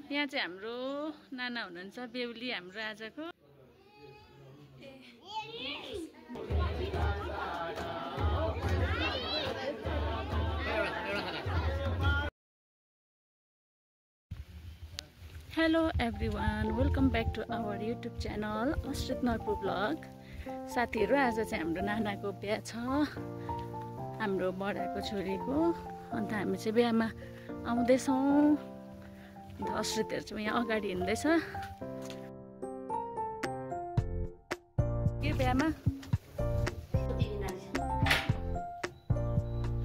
यहाँ चाहिँ हाम्रो नाना हुनुहुन्छ बेहुली हाम्रो आजको। Hello everyone, welcome back to our YouTube channel Asrit Norpu blog. साथीहरू, आज चाहिँ हाम्रो नानाको बिहा छ, हाम्रो बडाको छोरीको। अन्त हामी चाहिँ बिहामा आउँदैछौँ। अन्त अस्रितहरू चाहिँ यहाँ अगाडि हिँड्दैछ के बिहामा।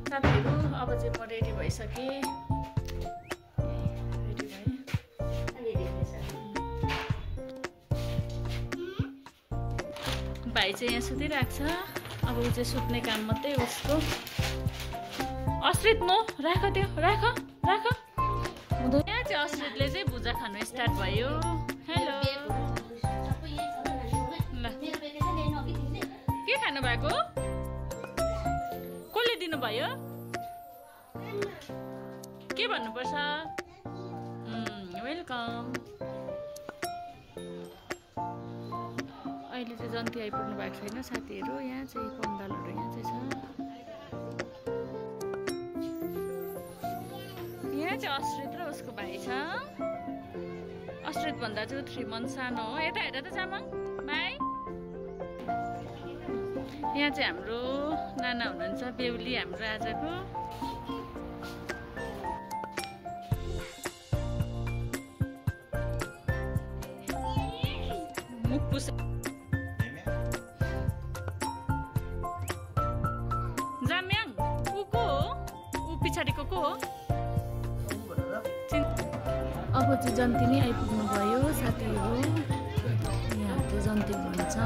साथीहरू, अब चाहिँ म रेडी भइसकेँ। भाइ चाहिँ यहाँ सुतिरहेको छ। अब ऊ चाहिँ सुत्ने काम मात्रै उसको। अस्रित नो राख, त्यो राख राख। यहाँ चाहिँ अस्रितले चाहिँ भुजा खानु स्टार्ट भयो। हेलो, ल के खानु भएको? कसले दिनुभयो? के भन्नुपर्छ? वेलकम। अहिले चाहिँ जन्ती आइपुग्नु भएको छैन साथीहरू। यहाँ चाहिँ पन्डालहरू यहाँ चाहिँ छ। यहाँ चाहिँ अस्रित र उसको भाइ छ। अस्रित भन्दा चाहिँ 3 month सानो हो। यता हेर त जामाङ भाइ। यहाँ चाहिँ हाम्रो नाना हुनुहुन्छ बेहुली हाम्रो आजको। मुख पुस जाम्याङ ऊ को हो? ऊ पछाडिको को हो? अब चाहिँ जन्ती नै आइपुग्नु भयो साथीहरू। यहाँ चाहिँ जन्ती भन्छ।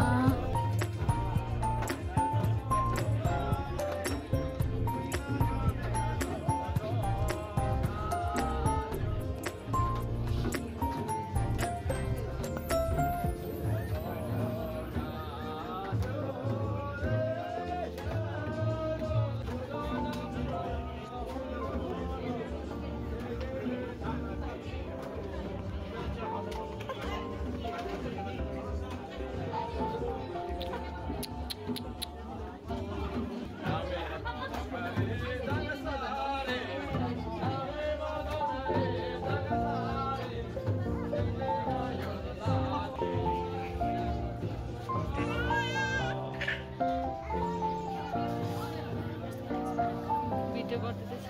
भिडियो गर्दैछ।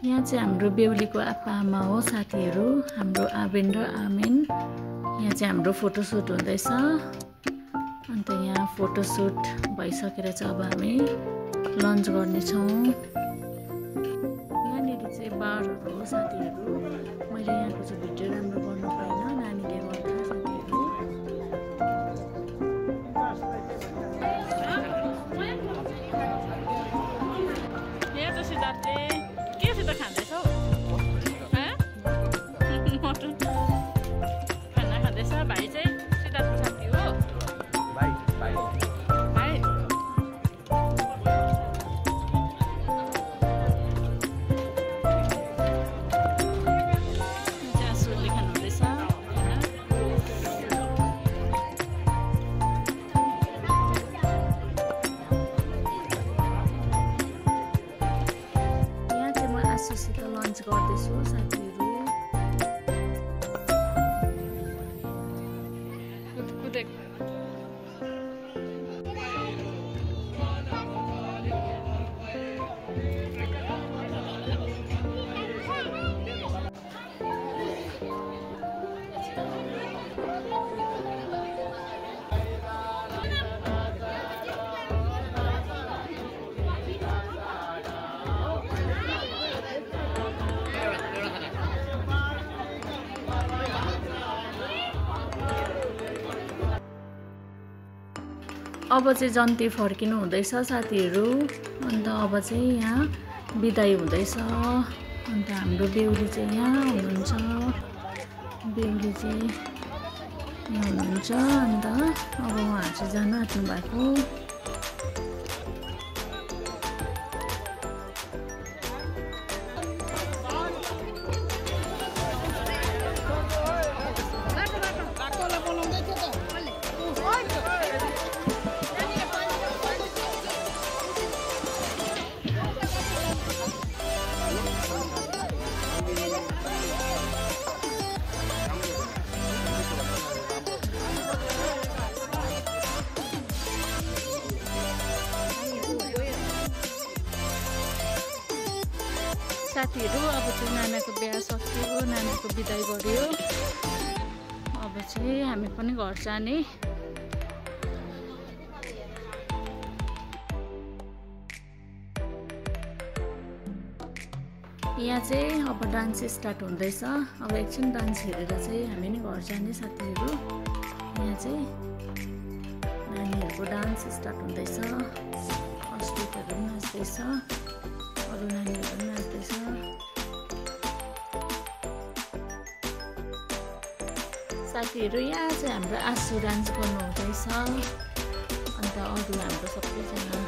यहाँ चाहिँ हाम्रो बेहुलीको आप्पा आमा हो साथीहरू, हाम्रो आबेन र आमेन। यहाँ चाहिँ हाम्रो फोटोसुट हुँदैछ। अन्त यहाँ फोटोसुट भइसकेर चाहिँ अब हामी लन्च गर्नेछौँ। यहाँनिर चाहिँ बारहरू हो साथीहरू। मैले यहाँको चाहिँ भिडियो राम्रो गर्नु पाइनँ, नानीले गर्दा साथीहरू। यहाँ त सिद्धार्थले के सित खाँदैछौ? मटन खाना खाँदैछ। भाइ चाहिँ सिद्धार्थको साथी हो। भाइ अब चाहिँ जन्ती फर्किनु हुँदैछ साथीहरू। अन्त अब चाहिँ यहाँ बिदाई हुँदैछ। अन्त हाम्रो बेहुली चाहिँ यहाँ हुनुहुन्छ, बेहुली चाहिँ यहाँ हुनुहुन्छ। अन्त अब उहाँहरू चाहिँ जानु आँट्नु भएको। साथीहरू अब चाहिँ नानाको बिहा सकियो, नानाको बिदाई गर्यो। अब चाहिँ हामी पनि घर जाने। यहाँ चाहिँ अब डान्स स्टार्ट हुँदैछ। अब एकछिन डान्स हेरेर चाहिँ हामी नै घर जाने साथीहरू। यहाँ चाहिँ नानीहरूको डान्स स्टार्ट हुँदैछ। अस्ट्रिटहरू पनि नाच्दैछ, अरू नानीहरू पनि नाच्दैछ। साथीहरू यहाँ चाहिँ हाम्रो आँसु डान्स गर्नु हुँदैछ। अन्त अरू हाम्रो सबैजना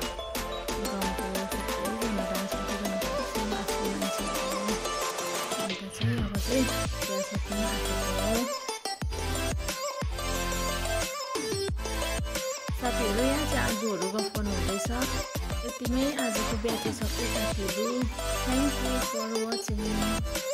गाउँको सबैजना डान्स गरिरहनु भएको छ, आँसु मान्छेहरू। अन्त चाहिँ अब चाहिँ बिहा सकिन आँटेको हो। साथीहरू यहाँ चाहिँ आगोहरू गफ गर्नु हुँदैछ। यति नै आजको बिहा चाहिँ सबै साथीहरू। Thank you for watching.